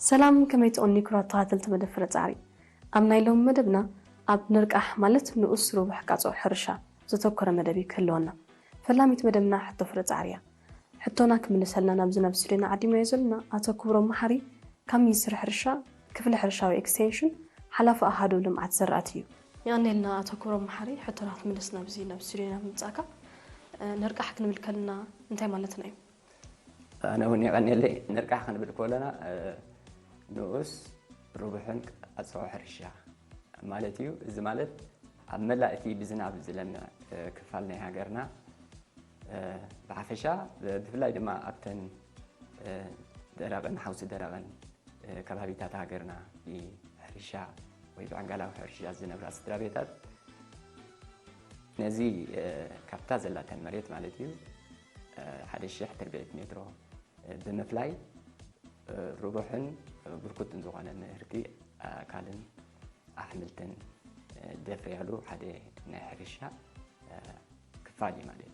ሰላም፣ ከመይ ትቕኒ ክቡራት ተኸታተልቲ መደብ ፍረ ጻዕሪ? ኣብ ናይ ሎሚ መደብና ኣብ ንርቃሕ ማለት ንኡስ ርቡሕ ቃጾ ሕርሻ ዘተኮረ መደብ እዩ ክህልወና። ፈላሚት መደብና ሕቶ ፍረ ጻዕሪ እያ። ሕቶና ክምልሰልና ናብዚ ናብ ስቱዲዮና ዓዲምናዮ ዘለና ኣቶ ክብሮም መሓሪ ካብ ሚኒስትሪ ሕርሻ ክፍሊ ሕርሻዊ ኤክስቴንሽን ሓላፊ ኣሃዱ ልምዓት ዘራእቲ እዩ። የቐንየልና ኣቶ ክብሮም መሓሪ ሕቶና ክትምልስ ናብዚ ናብ ስቱዲዮና ብምምጻእካ። እ፣ ንርቃሕ ክንብል ከለና እንታይ ማለትና እዩ? ኣነ እውን የቐንየለይ። ንርቃሕ ክንብል ከለና፣ እ፣ ንኡስ ርቡሕን ቃጽዖ ሕርሻ ማለት እዩ። እዚ ማለት ኣብ መላእ እቲ ብዝናብ ዝለምዕ፣ እ፣ ክፋል ናይ ሃገርና፣ እ፣ ብሓፈሻ፣ ብ-፣ ብፍላይ ድማ ኣብተን፣ እ፣ ደረቕን ሓውሲ ደረቕን፣ እ፣ ከባቢታት ሃገርና ብሕርሻ ወይ ብዕንጋላዊ ሕርሻ ዝነብራ ስድራ ቤታት ነዚ፣ እ፣ ካብታ ዘላተን መሬት ማለት እዩ፣ እ፣ ሓደ ሽሕ ትርብዒት ሜትሮ፣ እ፣ ብምፍላይ፣ እ፣ ርቡሕን፣ እ፣ ብርኩትን ዝኾነ ምህርቲ ኣእካልን ኣሕምልትን፣ እ፣ ደፍርያሉ ሓደ ናይ ሕርሻ፣ እ፣ ክፋል እዩ ማለት እዩ።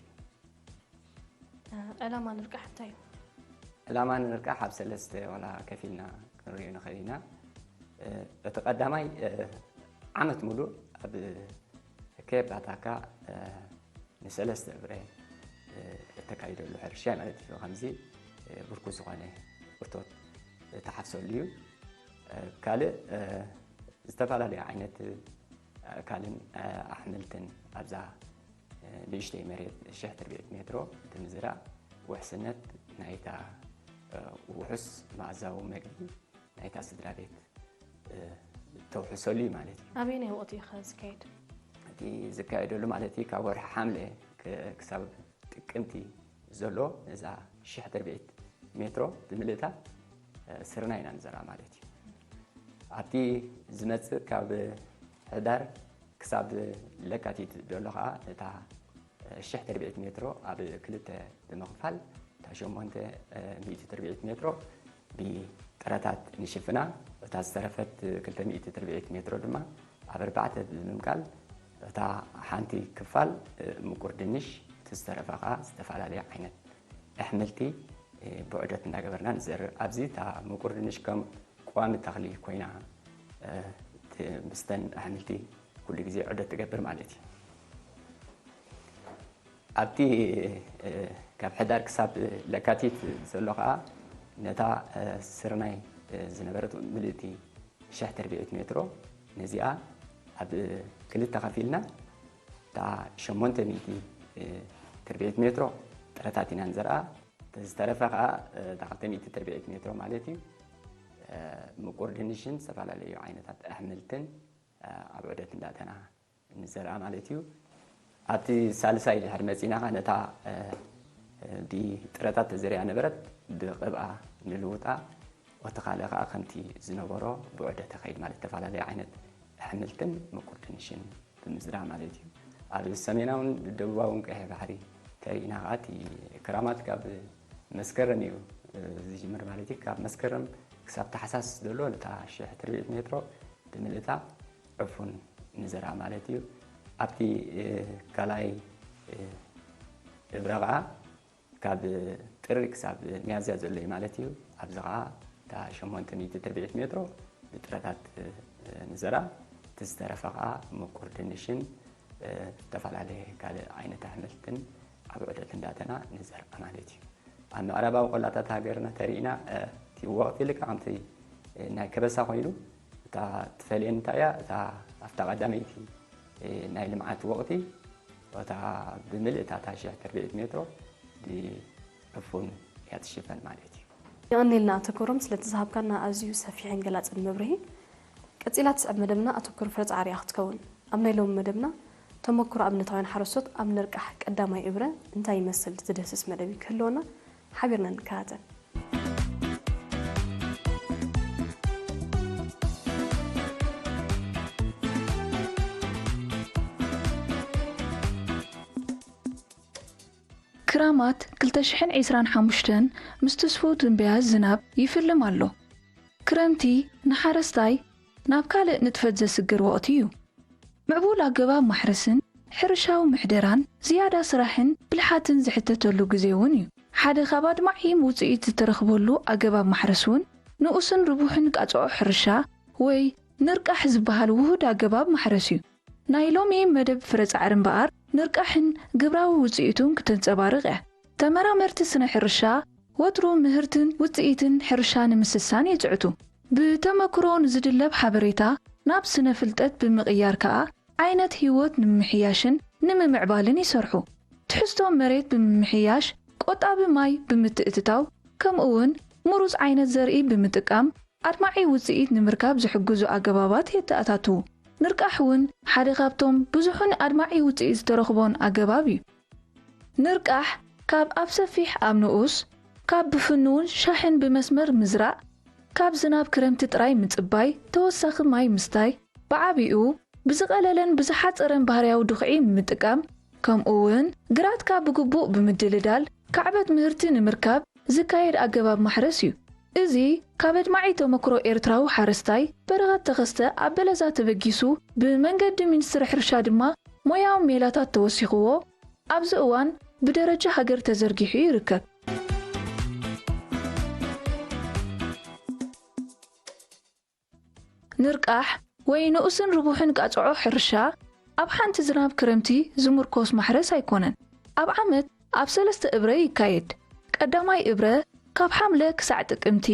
እ፣ ዕላማ ንርቃሕ እንታይ እዩ? ዕላማ ንርቃሕ ኣብ ሰለስተ ዋላ ከፊልና ክንሪኦ ንኽእል ኢና። እ፣ እቲ ቀዳማይ፣ እ፣ ዓመት ሙሉእ ኣብ ከየባታካ፣ እ፣ ንሰለስተ እብረ፣ እ፣ እተካይደሉ ሕርሻ ማለት እዩ። ከምዚ፣ እ፣ ብርኩ ዝኾነ እቶት እትሓፍሰሉ እዩ። እ፣ ካልእ፣ እ፣ ዝተፈላለዩ ዓይነት ኣእካልን፣ እ፣ ኣሕምልትን ኣብዛ፣ እ፣ ንእሽተይ መሬት ሽሕ ትርብዒት ሜትሮ ብምዝራእ ውሕስነት ናይታ፣ እ፣ ውሑስ መኣዛዊ መግቢ ናይታ ስድራ ቤት፣ እ፣ ተውሕሰሉ እዩ ማለት እዩ። ኣበየናይ ወቕቲ እዩ ኸ ዝካየድ? እቲ ዝካየደሉ ማለት እዩ ካብ ወርሒ ሓምለ ክ-፣ ክሳብ ጥቅምቲ ዘሎ ነዛ ሽሕ ትርብዒት ሜትሮ ብምልእታ፣ እ፣ ስርና ኢና ንዘርኣ ማለት እዩ። ኣብቲ ዝመጽእ ካብ ሕዳር ክሳብ ለካቲት ዘሎ ኸኣ ነታ ሽሕ ትርብዒት ሜትሮ ኣብ ክልተ ብምኽፋል እታ ሸሞንተ ሚእቲ ትርብዒት ሜትሮ ብጥረታት ንሽፍና፣ እታ ዝተረፈት ክልተ ሚእቲ ትርብዒት ሜትሮ ድማ ኣብ ኣርባዕተ ብምምቃል እታ ሓንቲ ክፋል ምቁር ድንሽ፣ እቲ ዝተረፈ ኸኣ ዝተፈላለየ ዓይነት ኣሕምልቲ ብዑደት እንዳገበርና ንዘርእ። ኣብዚ እታ ምቁር ድንሽ ከም ቀዋሚ ተኽሊ ኮይና፣ እ፣ ት-፣ ምስተን ኣሕምልቲ ኩሉ ግዜ ዑደት ትገብር ማለት እዩ። ኣብቲ፣ እ፣ ካብ ሕዳር ክሳብ ለካቲት ዘሎ ኸኣ ነታ፣ እ፣ ስርናይ፣ እ፣ ዝነበረት ምልእቲ ሽሕ ትርብዒት ሜትሮ ነዚኣ ኣብ ክልተ ከፊልና እታ ሸሞንተ ሚእቲ፣ እ፣ ትርብዒት ሜትሮ ጥረታት ኢና ንዘርኣ። እቲ ዝተረፈ ኸኣ፣ እ፣ እታ ክልተ ሚእቲ ትርብዒት ሜትሮ ማለት እዩ። እ፣ ምቁር ድንሽን ዝተፈላለዩ ዓይነታት ኣሕምልትን፣ እ፣ ኣብ ዑደት እንዳእተና ንዘርኣ ማለት እዩ። ኣብቲ ሳልሳይ ድሕሪ መጺና ኸኣ ነታ፣ እ፣ እ፣ ብጥረታት ተዘሪኣ ነበረት ብቕብኣ ንልውጣ። እቲ ካልእ ኸኣ ከምቲ ዝነበሮ ብዑደት ተኸይድ ማለት ዝተፈላለዩ ዓይነት ኣሕምልትን ምቁር ድንሽን ብምዝራእ ማለት እዩ። ኣብ ሰሜናውን ደቡባውን ቀይሕ ባሕሪ ተሪእና ኸኣ እቲ ክራማት ካብ መስከረም እዩ፣ እ፣ ዝጅምር ማለት እዩ። ካብ መስከረም ክሳብ ታሕሳስ ዘሎ ነታ ሽሕ ትርብዒት ሜትሮ ብምልእታ ዕፉን ንዘርኣ ማለት እዩ። ኣብቲ፣ እ፣ ካልኣይ፣ እ፣ እብረ ኸኣ ካብ ጥሪ ክሳብ ሚያዝያ ዘሎ እዩ ማለት እዩ። ኣብዚ ኸዓ እታ ሸሞንተ ሚእቲ ትርብዒት ሜትሮ ብጥረታት፣ እ፣ ንዘርኣ፣ እቲ ዝተረፈ ኸዓ ምቁር ድንሽን፣ እ፣ ዝተፈላለየ ካልእ ዓይነት ኣሕምልትን ኣብ ዑደት እንዳእተና ንዘርኣ ማለት እዩ። ኣብ ምዕራባዊ ቆላታት ሃገርና ተሪእና፣ እ፣ እቲ ወቕቲ ልክዕ ከምቲ፣ እ፣ ናይ ከበሳ ኮይኑ፣ እታ ትፈልየን እንታይ እያ? እታ ኣብታ ቀዳመይቲ፣ እ፣ ናይ ልምዓት ወቕቲ፣ እታ ብምልእታ እታ ሽሕ ትርብዒት ሜትሮ ብዕፉን እያ ትሽፈን ማለት እዩ። የቐንየልና ኣቶ ክብሮም ስለቲ ዝሃብካና ኣዝዩ ሰፊሕን ገላጽን መብርሂ። ቀጺላ ትስዕብ መደብና ኣተኩር ፍረ ጻዕሪ እያ ክትከውን። ኣብ ናይ ሎሚ መደብና ተመኩሮ ኣብነታውያን ሓረስቶት ኣብ ንርቃሕ ቀዳማይ እብረ እንታይ ይመስል ዝድህስስ መደብ እዩ ክህልወና። ሓቢርና ንከታተል። ክራማት ክልተ ሽሕን ዕስራን ሓሙሽተን ምስ ትስፉው ትንበያ ዝናብ ይፍልም ኣሎ። ክረምቲ ንሓረስታይ ናብ ካልእ ንጥፈት ዘስግር ወቕቲ እዩ። ምዕቡል ኣገባብ ማሕረስን ሕርሻዊ ምሕደራን ዝያዳ ስራሕን ብልሓትን ዝሕተተሉ ግዜ እውን እዩ። ሓደ ካብ ኣድማዒ ውጽኢት ዝተረኽበሉ ኣገባብ ማሕረስ እውን ንኡስን ርቡሕን ቃጽዖ ሕርሻ ወይ ንርቃሕ ዝበሃል ውሁድ ኣገባብ ማሕረስ እዩ። ናይ ሎሚ መደብ ፍረ ጻዕሪ እምበኣር ንርቃሕን ግብራዊ ውጽኢቱን ክተንጸባርቕ እያ። ተመራመርቲ ስነ ሕርሻ ወትሩ ምህርትን ውጽኢትን ሕርሻ ንምስሳን ይጽዕቱ። ብተመክሮ ንዝድለብ ሓበሬታ ናብ ስነ ፍልጠት ብምቕያር ከኣ ዓይነት ህይወት ንምምሕያሽን ንምምዕባልን ይሰርሑ። ትሕዝቶ መሬት ብምምሕያሽ፣ ቆጣቢ ማይ ብምትእትታው፣ ከምኡ እውን ምሩጽ ዓይነት ዘርኢ ብምጥቃም ኣድማዒ ውጽኢት ንምርካብ ዝሕግዙ ኣገባባት የተኣታትዉ። ንርቃሕ እውን ሓደ ካብቶም ብዙሕን ኣድማዒ ውጽኢት ዝተረኽቦን ኣገባብ እዩ። ንርቃሕ ካብ ኣብ ሰፊሕ ኣብ ንኡስ፣ ካብ ብፍኑውን ሻሕን ብመስመር ምዝራእ፣ ካብ ዝናብ ክረምቲ ጥራይ ምጽባይ፣ ተወሳኺ ማይ ምስታይ፣ ብዓቢኡ ብዝቐለለን ብዝሓጸረን ባህርያዊ ድኹዒ ምጥቃም፣ ከምኡ እውን ግራትካ ብግቡእ ብምድልዳል ካዕበት ምህርቲ ንምርካብ ዝካየድ ኣገባብ ማሕረስ እዩ። እዚ ካብ ኣድማዒ ተመክሮ ኤርትራዊ ሓረስታይ በረኸት ተኸስተ ኣብ በለዛ ተበጊሱ፣ ብመንገዲ ሚኒስትሪ ሕርሻ ድማ ሞያዊ ሜላታት ተወሲኽዎ ኣብዚ እዋን ብደረጃ ሃገር ተዘርጊሑ ይርከብ። ንርቃሕ ወይ ንኡስን ርቡሕን ቃጽዖ ሕርሻ ኣብ ሓንቲ ዝናብ ክረምቲ ዝምርኮስ ማሕረስ ኣይኮነን። ኣብ ዓመት ኣብ ሰለስተ እብረ ይካየድ። ቀዳማይ እብረ ካብ ሓምለ ክሳዕ ጥቅምቲ፣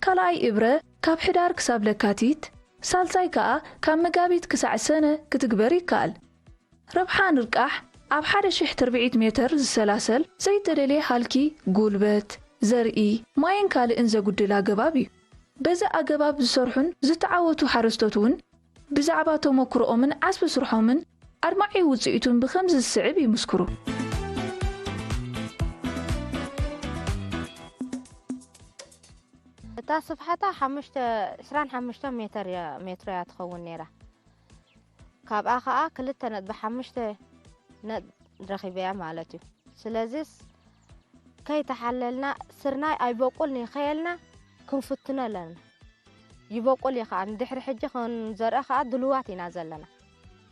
ካልኣይ እብረ ካብ ሕዳር ክሳብ ለካቲት፣ ሳልሳይ ከኣ ካብ መጋቢት ክሳዕ ሰነ ክትግበር ይከኣል። ረብሓ ንርቃሕ ኣብ ሓደ ሽሕ ትርብዒት ሜተር ዝሰላሰል ዘይተደልየ ሃልኪ ጉልበት፣ ዘርኢ፣ ማይን ካልእን ዘጉድል ኣገባብ እዩ። በዚ ኣገባብ ዝሰርሑን ዝተዓወቱ ሓረስቶት እውን ብዛዕባ ተመክሮኦምን ዓስቢ ስርሖምን ኣድማዒ ውጽኢቱን ብኸምዚ ዝስዕብ ይምስክሩ። እታ ስፍሓታ ሓሙሽተ፣ ዕስራን ሓሙሽተን ሜተር እያ፣ ሜትሮ እያ ትኸውን ነይራ። ካብኣ ኸኣ ክልተ ነጥቢ ሓሙሽተ ነጥቢ ረኺበያ ማለት እዩ። ስለዚስ ከይተሓለልና ስርናይ ኣይበቁልን እዩ ከየልና ክንፍትኖ ኣለና። ይበቁል እዩ ኸኣ፣ ንድሕሪ ሕጂ ክንዘርኦ ኸኣ ድልዋት ኢና ዘለና።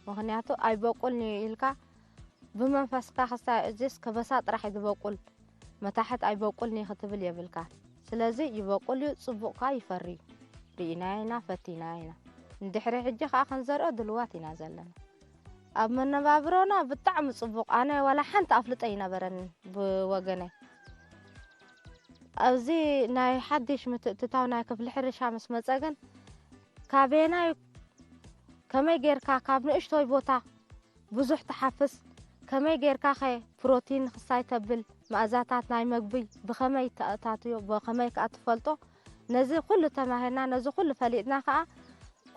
ምኽንያቱ ኣይበቁልን እዩ ኢልካ ብመንፈስካ ክስታይ እዚስ ከበሳ ጥራሕ እዩ ዝበቁል፣ መታሕት ኣይበቁልን እዩ ክትብል የብልካ። ስለዚ ይበቁል እዩ፣ ጽቡቕ ከኣ ይፈሪ እዩ። ርኢናዮ ኢና፣ ፈቲናዮ ኢና። ንድሕሪ ሕጂ ከኣ ክንዘርኦ ድልዋት ኢና ዘለና። ኣብ መነባብሮና ብጣዕሚ ጽቡቕ። ኣነ ዋላ ሓንቲ ኣፍልጦ ኣይነበረን ብወገነይ። ኣብዚ ናይ ሓድሽ ምትእትታው ናይ ክፍሊ ሕርሻ ምስ መጸ ግን ካበየናይ ከመይ ጌርካ ካብ ንእሽቶይ ቦታ ብዙሕ ትሓፍስ፣ ከመይ ጌርካኸ ፕሮቲን ንኽስታይ ተብል፣ መኣዛታት ናይ መግቢ ብኸመይ ተኣታትዮ፣ ብኸመይ ከኣ ትፈልጦ፣ ነዚ ኩሉ ተማሂርና፣ ነዚ ኩሉ ፈሊጥና ከኣ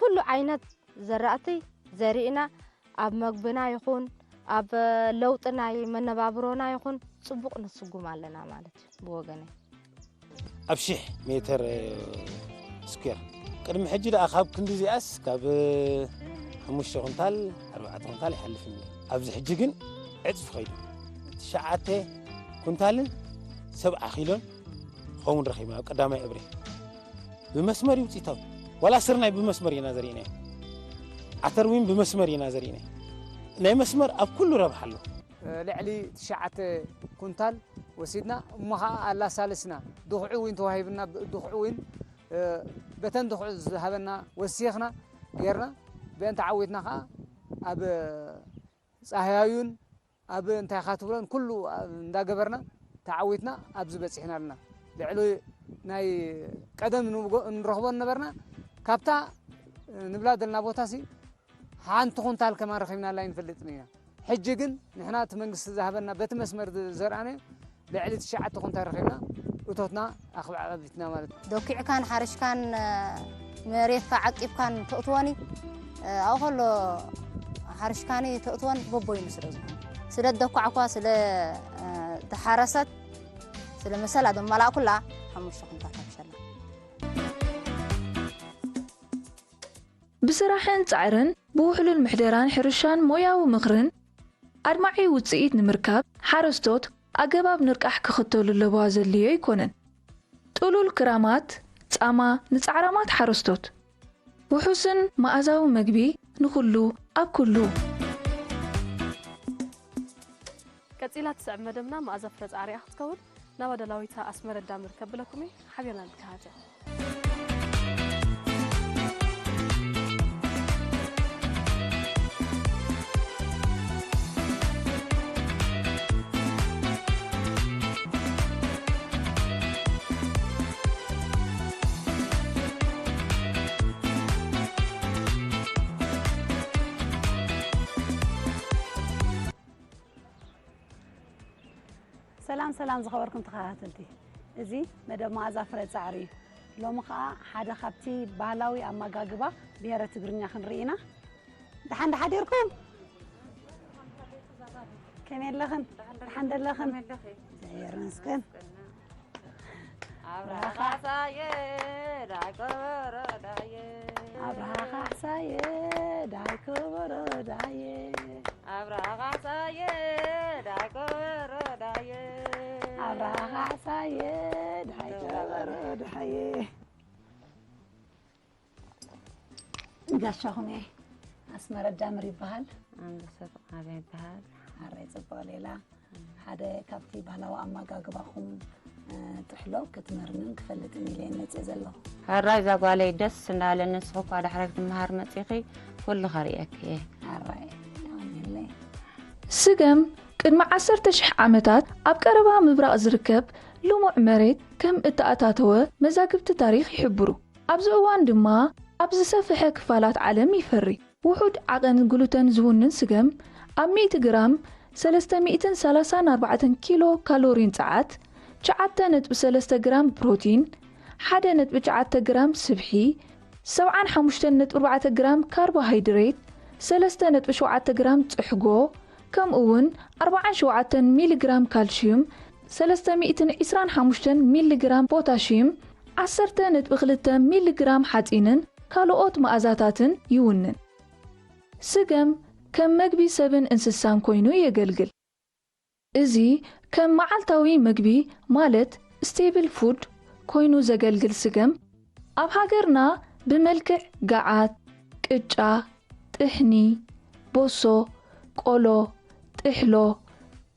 ኩሉ ዓይነት ዘራእቲ ዘሪእና ኣብ መግብና ይኹን ኣብ ለውጢ ናይ መነባብሮና ይኹን ጽቡቕ ንስጉም ኣለና ማለት እዩ ብወገነይ። ኣብ ሽሕ ሜተር ስኩዌር ቅድሚ ሕጂ ደኣ ካብ ክንዲ እዚኣስ ካብ ሓሙሽተ ኩንታል ኣርባዕተ ኩንታል ይሓልፍኒ። ኣብዚ ሕጂ ግን ዕጽፊ ኸይዱ ትሽዓተ ኩንታልን ሰብዓ ኪሎን ኸውን ረኺብና ኣብ ቀዳማይ እብሪ ብመስመር ይውፅኢታዊ ዋላ ስርናይ ብመስመር ኢና ዘሪእናዮ። ዓተር እውን ብመስመር ኢና ዘሪእናዮ። ናይ መስመር ኣብ ኩሉ ረብሓ ኣሎ። ልዕሊ ትሽዓተ ኩንታል ወሲድና እሞ ኸዓ ኣላሳልስና ድኹዒ እውን ተዋሂብና ድኹዒ እውን በተን ድኹዒ ዝሃበና ወሲኽና ጌርና ብአን ተዓዊትና ኸዓ ኣብ ፃህያዩን ኣብ እንታይ ኢኻ ትብሎን ኩሉ እንዳገበርና ተዓዊትና ኣብዚ በፂሕና ኣለና። ልዕሊ ናይ ቀደም ንረኽቦ ነበርና ካብታ ንብላ ዘለና ቦታሲ ሓንቲ ኩንታል ከማን ረኺብናላ ኣይንፈልጥን ኢና። ሕጂ ግን ንሕና እቲ መንግስቲ ዝሃበና በቲ መስመር ዝዘርኣናዮ ልዕሊ ትሽዓተ ኩንታል ረኺብና እቶትና ኣኽብዓቢትና ማለት እዩ። ደኪዕካን ሓሪሽካን መሬትካ ዓቂብካን ተእትወኒ ኣብኡ ከሎ ሓሪሽካኒ ተእትወን በቦይኑ ስለ ዝኾነ ስለ ደኳዕኳ ስለ ተሓረሰት ስለ መሰላ ደማላእኩላ ሓሙሽተ ኩንታል ሓምሸላ። ብስራሕን ጻዕርን ብውሕሉል ምሕደራን ሕርሻን ሞያዊ ምኽርን ኣድማዒ ውጽኢት ንምርካብ ሓረስቶት ኣገባብ ንርቃሕ ክኽተሉ ኣለዋ ዘድልዮ ኣይኮነን። ጥሉል ክራማት ጻማ ንጻዕራማት ሓረስቶት፣ ውሑስን መኣዛዊ መግቢ ንኹሉ ኣብ ኩሉ። ቀጺላ ትስዕብ መደብና መኣዛ ፍረ ጻዕሪ እያ ክትከውን። ናብ ኣዳላዊታ ኣስመረዳ ምርከብ ብለኩም እየ። ሓቢርና ንከታተል። ሰላም ሰላም ዝኸበርኩም ተኸታተልቲ፣ እዚ መደብ መኣዛ ፍረ ጻዕሪ እዩ። ሎሚ ኸኣ ሓደ ካብቲ ባህላዊ ኣመጋግባ ብሄረ ትግርኛ ክንርኢ ኢና። ደሓን ደሓዲርኩም? ከመይ ኣለኽን? ደሓን ደለኽን? እግዚኣብሔር ይመስገን። ኣብርሃ ካሕሳየ ዳይ ከበሮ ዳየ። ኣብርሃ ካሕሳየ ዳይ ከበሮ ዳየ። ኣብርሃ ካሕሳየ ዳይ ከበሮ ዳየ። ኣብርሃ ካሕሳየ ዳይ ከበሮ ዳየ። ጋሻኹም እየ። ኣስመረት ዳምር ይበሃል። ኣንበሳ ፍቓደ ይበሃል። ኣረይ ጽቡቕ ሌላ። ሓደ ካብቲ ባህላዊ ኣመጋግባኹም፣ እ፣ ጥሕሎ ክትምህርንን ክፈልጥን ኢለ እየ መጽእ ዘለኹ። ሕራይ እዛ ጓለይ ደስ እንዳበለኒ፣ ንስኺ እኳ ዳሕራይ ክትመሃር መጺኺ፣ ኩሉ ከርእየኪ እየ። ኣራይ፣ ኣሜንለይ። ስገም ቅድሚ ዓሰርተ ሽሕ ዓመታት ኣብ ቀረባ ምብራቕ ዝርከብ ልሙዕ መሬት ከም እተኣታተወ መዛግብቲ ታሪኽ ይሕብሩ። ኣብዚ እዋን ድማ ኣብ ዝሰፍሐ ክፋላት ዓለም ይፈሪ። ውሑድ ዓቐን ግሉተን ዝውንን ስገም፣ ኣብ ሚእቲ ግራም ሰለስተ ሚእትን ሰላሳን ኣርባዕተን ኪሎ ካሎሪን ጸዓት፣ ትሽዓተ ነጥቢ ሰለስተ ግራም ፕሮቲን፣ ሓደ ነጥቢ ትሽዓተ ግራም ስብሒ፣ ሰብዓን ሓሙሽተን ነጥቢ ኣርባዕተ ግራም ካርቦሃይድሬት፣ ሰለስተ ነጥቢ ሸውዓተ ግራም ጽሕጎ፣ ከምኡ እውን ኣርባዓን ሸውዓተን ሚሊ ግራም ካልሽዩም፣ ሰለስተ ሚእትን ዕስራን ሓሙሽተን ሚሊ ግራም ፖታሽዩም፣ ዓሰርተ ነጥቢ ክልተ ሚሊ ግራም ሓጺንን ካልኦት መኣዛታትን ይውንን። ስገም ከም መግቢ ሰብን እንስሳን ኮይኑ የገልግል። እዚ ከም መዓልታዊ መግቢ ማለት ስቴብል ፉድ ኮይኑ ዘገልግል ስገም ኣብ ሃገርና ብመልክዕ ገዓት፣ ቅጫ፣ ጥሕኒ፣ ቦሶ፣ ቆሎ፣ ጥሕሎ፣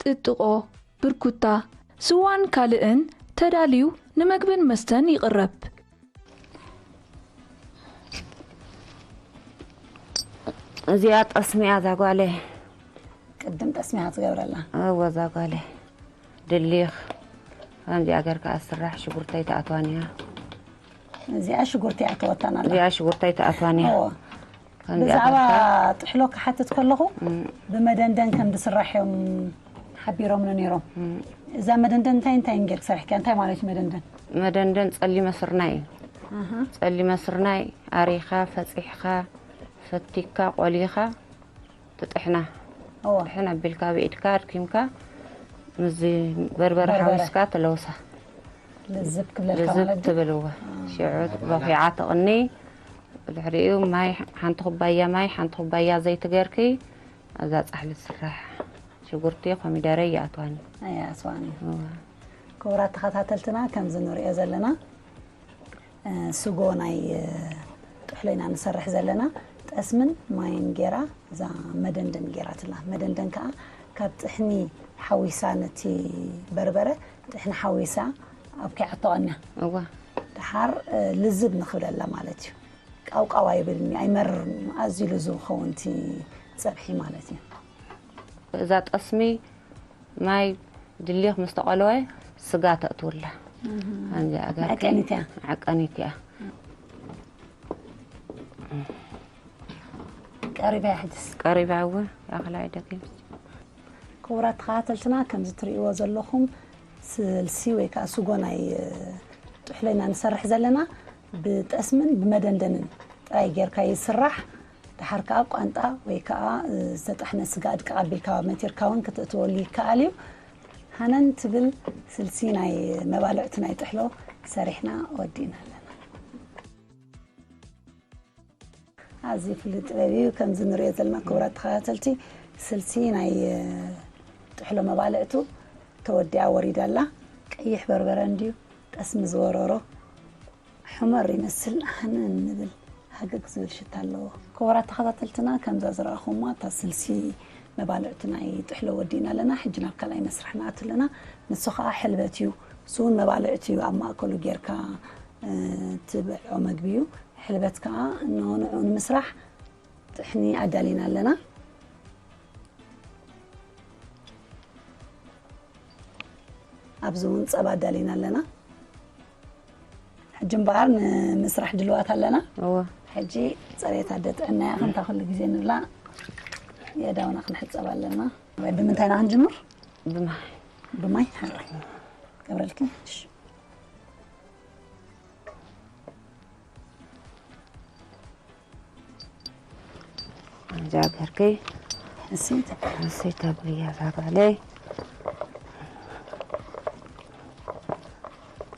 ጥጥቖ፣ ብርኩታ፣ ስዋን ካልእን ተዳልዩ ንምግብን መስተን ይቕረብ። እዚኣ ጠስሚ እያ እዛ ጓለይ። ቅድም ጠስሚ እያ ትገብረላ። እወ እዛ ጓለይ። ድሊኽ ከምዚኣ ጌርካ ትስራሕ፣ ሽጉርተይ ትኣትዋን እያ። እዚኣ ሽጉርቲ እያ ትወታና ኣላ። እዚኣ ሽጉርተይ ትኣትዋን እያ። እወ። ከምዚኣ ብዛዕባ ጌርካ ጥሕሎ ክሓትት ከለኹ፣ እም። ብመደንደን ከም ዝስራሕ እዮም ሓቢሮምኒ ነይሮም። እም። እዛ መደንደን እንታይ እንታይ ጌርክ ሰሪሕካ? እንታይ ማለት እዩ መደንደን? መደንደን ጸሊመ ስርናይ እዩ። ኣሃ። ጸሊመ ስርናይ ኣሪኻ፣ ፈጺሕኻ፣ ፈቲካ፣ ቆሊኻ ትጥሕና። እወ። ጥሕን ኣቢልካ ብኢድካ ኣድኪምካ ምስዚ በርበረ በርበረ። ሓዊስካ ትለውሳ። ልዝብ ክብለልካ ልዝብ ማለት ድዩ? ትብል እወ። አ። ሽዑ ቦኺዓ ትቕኒ። ድሕሪኡ ማይ፣ ሓንቲ ኩባያ ማይ፣ ሓንቲ ኩባያ ዘይቲ ጌርኪ ኣብዛ ጻሕሊ ትስራሕ። ሽጉርቲ፣ ኮሚደረ ይኣትዋኒ። ኣይኣትዋኒ። እወ። ክቡራት ተኸታተልትና፣ ከምዚ ንሪኦ ዘለና፣ እ፣ ስጎ ናይ፣ እ፣ ጥሕሎ ኢና ንሰርሕ ዘለና። ጠስምን ማይን ጌራ እዛ መደንደን ጌራትላ። መደንደን ከኣ ካብ ጥሕኒ ሓዊሳ ነቲ በርበረ ጥሕኒ ሓዊሳ ኣብኪዓቶ ቀንያ። እዋ። ደሓር፣ እ፣ ልዝብ ንኽብለላ ማለት እዩ። ቃውቃው ኣይብልን እዩ፣ ኣይመርርን እዩ። ኣዝዩ ልዝብ ክኸውን እቲ ጸብሒ ማለት እዩ። እዛ ጠስሚ ማይ ድልየኽ ምስ ተቐለወ ስጋ ተእትውላ። እህ። ከምዚኣ ጌርኪ መዐቀኒት እያ። መዐቀኒት እያ። ቀሪባ እያ ሕጅስ። ቀሪባ እወ፣ ያኽላ ኣይደግም። ክቡራት ተኸታተልትና፣ ከምዚ ትርእይዎ ዘለኹም ስልሲ ወይ ከዓ ስጎ ናይ፣ እ፣ ጥሕሎ ኢና ንሰርሕ ዘለና። ብጠስምን ብመደንደንን ጥራይ ጌርካ ይስራሕ። ደሓር ከኣ ቋንጣ ወይ ከኣ፣ እ፣ ዝተጠሕነ ስጋ ኣድቅቕ ኣቢልካ መቲርካ እውን ክትእትወሉ ይከኣል እዩ። ሃነን ትብል ስልሲ ናይ መባልዕቲ ናይ ጥሕሎ ሰሪሕና ወዲእና ኣለና። ኣዝዩ ፍሉይ ጥበብ እዩ። ከምዚ ንሪኦ ዘለና ክቡራት ተኸታተልቲ፣ ስልሲ ናይ፣ እ፣ ጥሕሎ መባልዕቱ ተወዲኣ ወሪዳ ኣላ። ቀይሕ በርበረ እንድዩ ጠስሚ ዝወረሮ። ሕመር ይመስል፣ ሃነን ንብል፣ ሃገግ ዝብል ሽታ ኣለዎ። ክቡራት ተኸታተልትና፣ ከምዛ ዝረኣኹማ እታ ስልሲ መባልዕቲ ናይ ጥሕሎ ወዲእና ኣለና። ሕጂ ናብ ካልኣይ መስርሕ ንኣቱ ኣለና። ንሱ ኸኣ ሕልበት እዩ። ንሱ እውን መባልዕቲ እዩ። ኣብ ማእከሉ ጌርካ፣ እ፣ ትብልዖ መግቢ እዩ። ሕልበት ከኣ እንሆ ንዕኡ ንምስራሕ ጥሕኒ ኣዳሊና ኣለና። ኣብዚ እውን ጸባ ኣዳሊና ኣለና። ሕጂ እምበኣር ንምስራሕ ድልዋት ኣለና። እወ። ሕጂ ጸሬት ኣደ ጥዕና እያ፣ ከምታ ኩሉ ግዜ ንብላ የእዳውና ክንሕጸብ ኣለና። ብምንታይ ኢና ክንጅምር? ብማይ። ብማይ ሓራይ ገብረልኪ። እሺ። ከምዚኣ ገርኪ። እሰይ። እሰይ ተብልያ ዛጋለይ።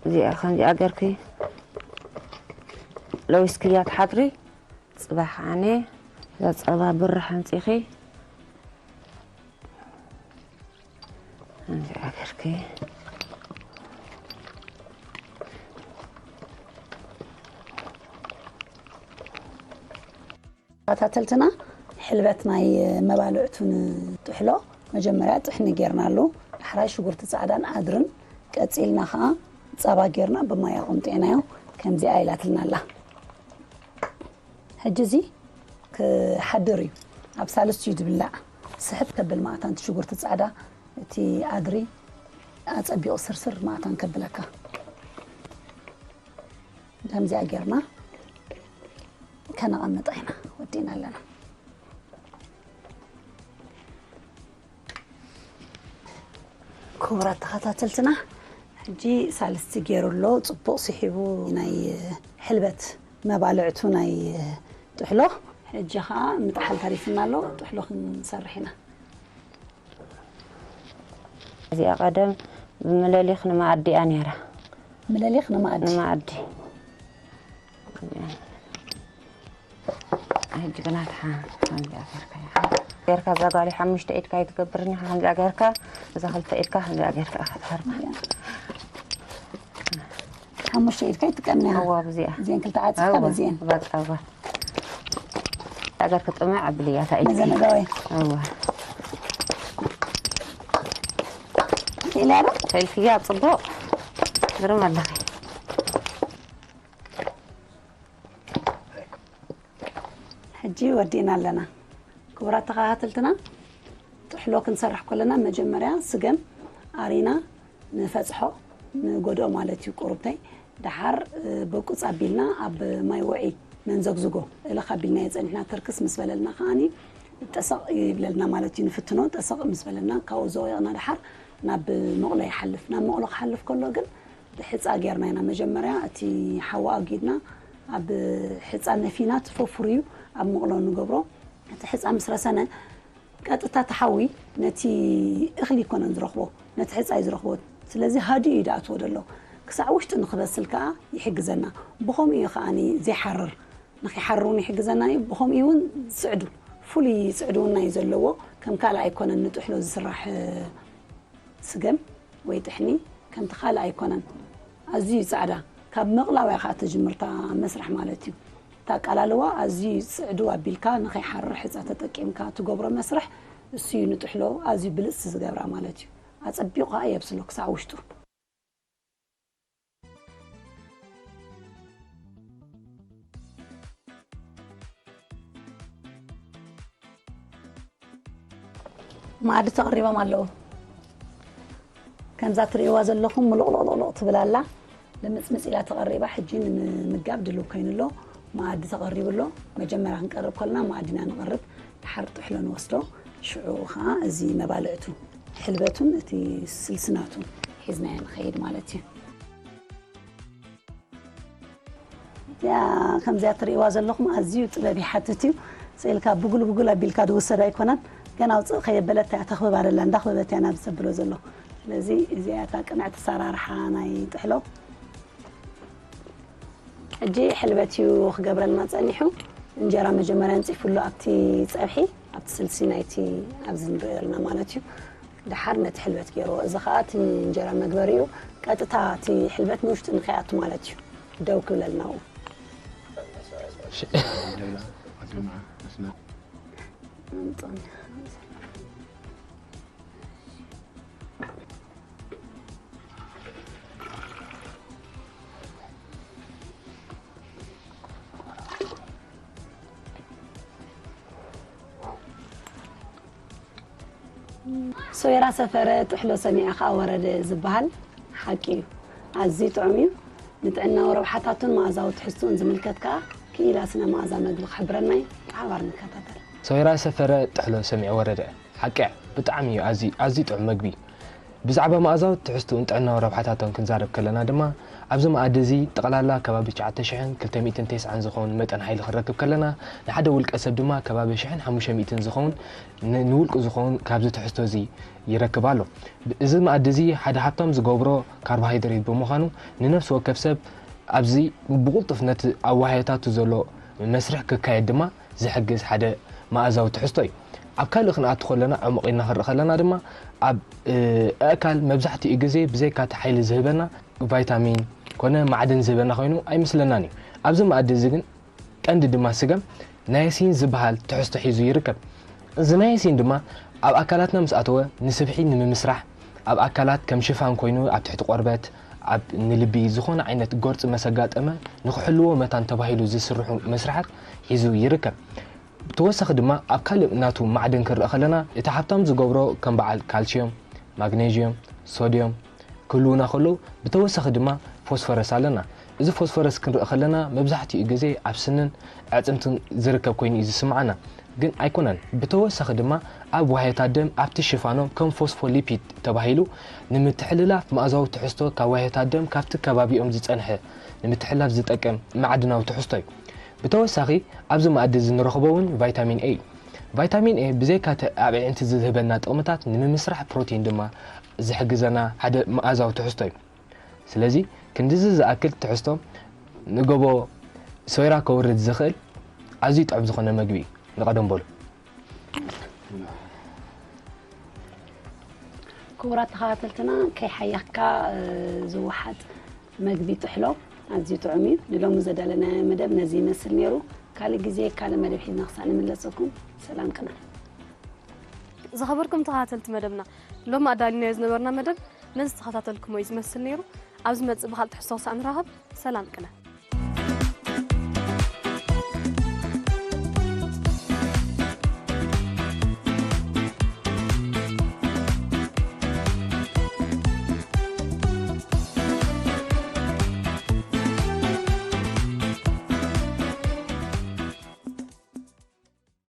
እዚኣ ከምዚኣ ገርኪ። ለዊስክያ ትሓድሪ። ጽባሕ ኣነ እዛ ጸባ ብርሕ ኣምጺኺ። ከምዚኣ ገርኪ። ተኸታተልትና ሕልበት ናይ መባልዕቱ ንጥሕሎ። መጀመርያ ጥሕኒ ጌርናሉ፣ ዳሕራይ ሽጉርቲ ጻዕዳን ኣድርን፣ ቀጺልና ኸኣ ጸባ ጌርና ብማይ ኣቐምጢዕናዮ። ከምዚኣ ኢላትልና ኣላ። ሕጂ እዚ ክሓድር እዩ። ኣብ ሳልስቲ እዩ ዝብላዕ። ስሕት ከብል ማእታን እቲ ሽጉርቲ ጻዕዳ፣ እቲ ኣድሪ ኣጸቢቑ ስርስር ማእታን ከብለካ። ከምዚኣ ጌርና ከነቐምጣ ኢና ወዲና ኣለና። ክቡራት ተኸታተልትና፣ ሕጂ ሳልስቲ ገይሩ ኣሎ፣ ጽቡቕ ስሒቡ ናይ ሕልበት መባልዕቱ ናይ ጥሕሎ። ሕጂ ኸኣ ምጥሓል ተሪፍና ኣሎ፣ ጥሕሎ ክንሰርሕ ኢና። እዚኣ ቀደም ብምለሊኽ ንመኣዲ እያ ነይራ። ምለሊኽ ንመኣዲ? ንመኣዲ። ሕጂ ግና ትሓ-፣ ከምዚኣ ጌርካ ኢኻ። ጌርካ እዛ ጓል ሓሙሽተ ኢድካ ኣይትገብርን ኢኻ፣ ከምዚኣ ጌርካ፣ እዛ ክልተ ኢድካ ከምዚኣ ጌርካ ኢኻ ትሃርማ። ሓሙሽተ ኢድካ ይጥቀም ኢኻ። እዋ፣ ብዚኣ። እዚአን ክልተ ዓጺፍካ እዋ፣ በዚአን። በቃ፣ እዋ። እዛ ጌርካ ጥምዕ ኣብልያ፣ እታ ኢድካ። መዘነጋዊ። እዋ። ክኢልያ ዶ? ክኢልክያ፣ ጽቡቕ። ግርም ኣለኺ። ሕጂ ወዲእና ኣለና። ክቡራት ተኸታተልትና፣ ጥሕሎ ክንሰርሕ ከለና መጀመርያ ስገም ኣሪና ንፈጽሖ፣ ንጎድኦ ማለት እዩ ቁሩብተይ። ደሓር፣ እ፣ በቁጽ ኣቢልና ኣብ ማይ ውዒ ነንዘግዝጎ። እልኽ ኣቢልናዮ ጸኒሕና፣ ተርክስ ምስ በለልና ከኣኒ ጠሰቕ ይብለልና ማለት እዩ፣ ንፍትኖ። ጠሰቕ ምስ በለልና ካብኡ ዘውዒቕና ደሓር ናብ መቕሎ ይሓልፍ። ናብ መቕሎ ክሓልፍ ከሎ ግን ብሕጻ ጌርና ኢና። መጀመርያ እቲ ሓዊ ኣጊድና ኣብ ሕጻ ነፊና፣ እቲ ፈፉር እዩ ኣብ መቕሎ እንገብሮ። እቲ ሕጻ ምስ ረሰነ፣ ቀጥታ እቲ ሓዊ ነቲ እኽሊ ይኮነን ዝረኽቦ፣ ነቲ ሕጻ እዩ ዝረኽቦ። ስለዚ ሃዲኡ እዩ ዝኣትዎ ዘሎ። ክሳዕ ውሽጢ ንክበስል ከኣ ይሕግዘና። ብኸምኡ እዩ ከኣኒ ዘይሓርር፣ ንኸይሓርር እውን ይሕግዘና እዩ። ብኸምኡ እውን ጽዕዱ፣ ፍሉይ ጽዕድውና እዩ ዘለዎ። ከም ካልእ ኣይኮነን ንጥሕሎ ዝስራሕ፣ ስገም ወይ ጥሕኒ ከምቲ ካልእ ኣይኮነን። ኣዝዩ ጻዕዳ፣ ካብ መቕላው እያ ከኣ ትጅምር እታ መስርሕ ማለት እዩ። እታ ኣቀላልዋ ኣዝዩ ጽዕድው ኣቢልካ ንኸይሓርር ሕጻ ተጠቂምካ ትገብሮ መስርሕ፣ እሱ እዩ ንጥሕሎ ኣዝዩ ብልጽቲ ዝገብራ ማለት እዩ። ኣጸቢቑ ከኣ የብስሎ ክሳዕ ውሽጡ። መኣዲ ተቐሪቦም ኣለዉ። ከምዛ ትርእይዋ ዘለኹም ምሉቕሉቕሉቕ ትብል ኣላ። ልምጽምጽ ኢላ ተቐሪባ፣ ሕጂ ንምምጋብ ድሉው ኮይኑ ኣሎ። መኣዲ ተቐሪቡ ኣሎ። መጀመርያ ክንቀርብ ከለና መኣዲና ንቐርብ፣ ድሓር ጥሕሎ ንወስዶ፣ ሽዑ ኸኣ እዚ መባልዕቱ፣ ሕልበቱን እቲ ስልስናቱን ሒዝናዮ ንኸይድ ማለት እዩ። እዚኣ ከምዚኣ ትርእይዋ ዘለኹም ኣዝዩ ጥበብ ይሓትት እዩ። ስእልካ ብጉል ብጉል ኣቢልካ ዝውሰድ ኣይኮነን። ገና ኣውፅእ ከየበለት እያ ተኽብባ ደላ፣ እንዳኽበበት እያ ናብዚ ተብሎ ዘሎ። ስለዚ እዚኣ እታ ቅንዕቲ ኣሰራርሓ ናይ ጥሕሎ። ሕጂ ሕልበት እዩ ክገብረልና ጸኒሑ። እንጀራ መጀመርያ ኣንጺፉ ኣሎ ኣብቲ ጸብሒ፣ ኣብቲ ስልሲ ናይቲ ኣብዚ ንሪኦ ዘለና ማለት እዩ። ደሓር ነቲ ሕልበት ገይርዎ። እዚ ኸኣ እቲ እንጀራ መግበሪ እዩ። ቀጥታ እቲ ሕልበት ንውሽጢ ንኸይኣቱ ማለት እዩ። ደው ክብለልና ኣብኡ። ሶይራ ሰፈረ ጥሕሎ ሰሚዐ ኸኣ ወረደ ዝበሃል ሓቂ እዩ። ኣዝዩ ጥዑም እዩ። ንጥዕናዊ ረብሓታቱን መኣዛዊ ትሕዝትኡን ዝምልከት ከኣ ክኢላ ስነ መኣዛ መግቢ ክሕብረና እዩ። ብሓባር ንከታተል። ሶይራ ሰፈረ ጥሕሎ ሰሚዐ ወረደ። ሓቂ እያ። ብጣዕሚ እዩ ኣዝዩ፣ ኣዝዩ ጥዑም መግቢ። ብዛዕባ መኣዛዊ ትሕዝትኡን ጥዕናዊ ረብሓታቶን ክንዛረብ ከለና ድማ፣ ኣብዚ መኣዲ እዚ ጠቕላላ ከባቢ ትሽዓተ ሽሕን ክልተ ሚእትን ተስዓን ዝኸውን መጠን ሓይሊ ክንረክብ ከለና፣ ንሓደ ውልቀ ሰብ ድማ ከባቢ ሽሕን ሓሙሽተ ሚእትን ዝኸውን ን-፣ ንውልቁ ዝኸውን ካብዚ ትሕዝቶ እዚ ይረክብ ኣሎ። እዚ መኣዲ እዚ ሓደ ሃብታም ዝገብሮ ካርቦሃይድሬት ብምዃኑ፣ ንነፍሲ ወከፍ ሰብ ኣብዚ ብቕልጡፍ ነቲ ኣዋህያታቱ ዘሎ መስርሕ ክካየድ ድማ ዝሕግዝ ሓደ መኣዛዊ ትሕዝቶ እዩ። ኣብ ካልእ ክንኣቱ ከለና፣ ዕሙቕ ኢልና ክንርኢ ከለና ድማ፣ ኣብ፣ እ፣ ኣእካል መብዛሕትኡ ግዜ ብዘይካ እቲ ሓይሊ ዝህበና ቫይታሚን ኮነ ማዕድን ዝህበና ኮይኑ ኣይመስለናን እዩ። ኣብዚ መኣዲ እዚ ግን ቀንዲ ድማ ስገም ናያሲን ዝበሃል ትሕዝቶ ሒዙ ይርከብ። እዚ ናያሲን ድማ ኣብ ኣካላትና ምስ ኣተወ ንስብሒ ንምምስራሕ፣ ኣብ ኣካላት ከም ሽፋን ኮይኑ ኣብ ትሕቲ ቆርበት፣ ኣብ ንልቢ ዝኾነ ዓይነት ጎርፂ መሰጋጠመ ንክሕልዎ መታን ተባሂሉ ዝስርሑ መስርሓት ሒዙ ይርከብ። ብተወሳኺ ድማ ኣብ ካልእ ናቱ ማዕድን ክንርኢ ከለና፣ እቲ ሃብታም ዝገብሮ ከም በዓል ካልሲዮም፣ ማግኔዥዮም፣ ሶድዮም ክህልዉና ከለዉ፣ ብተወሳኺ ድማ ፎስፈረስ ኣለና። እዚ ፎስፈረስ ክንርኢ ከለና መብዛሕትኡ ግዜ ኣብ ስንን ኣዕፅምትን ዝርከብ ኮይኑ እዩ ዝስምዓና፣ ግን ኣይኮነን። ብተወሳኺ ድማ ኣብ ዋህዮታት ደም ኣብቲ ሽፋኖም ከም ፎስፎሊፒድ ተባሂሉ ንምትሕልላፍ መኣዛዊ ትሕዝቶ ካብ ዋህዮታት ደም ካብቲ ከባቢኦም ዝፀንሐ ንምትሕልላፍ ዝጠቅም ማዕድናዊ ትሕዝቶ እዩ። ብተወሳኺ ኣብዚ መኣዲ እዚ ንረኽቦ እውን ቫይታሚን ኤ እዩ። ቫይታሚን ኤ ብዘይካ እቲ ኣብ ኣዒንቲ ዝህበና ጥቕምታት ንምምስራሕ ፕሮቲን ድማ ዝሕግዘና ሓደ መኣዛዊ ትሕዝቶ እዩ። ስለዚ ክንድዚ ዝኣክል ትሕዝቶ ንጎቦ ሶይራ ከውርድ ዝኽእል ኣዝዩ ጥዑም ዝኾነ መግቢ እዩ። ንቐደም በሉ። ክቡራት ተኸታተልትና፣ ከይሓየኽካ፣ እ፣ ዝወሓጥ መግቢ ጥሕሎ ኣዝዩ ጥዑም እዩ። ንሎሚ ዘዳለናዮ መደብ ነዚ ይመስል ነይሩ። ካልእ ግዜ ካልእ መደብ ሒዝና ክሳዕ ንምለሰኩም፣ ሰላም ቅነ። ዝኸበርኩም ተኸታተልቲ መደብና፣ ሎሚ ኣዳሊናዮ ዝነበርና መደብ ነዚ ዝተኸታተልኩሞ እዩ ዝመስል ነይሩ። ኣብ ዝመጽእ ብኻልእ ትሕዝቶ ክሳዕ ንራኸብ፣ ሰላም ቅነ።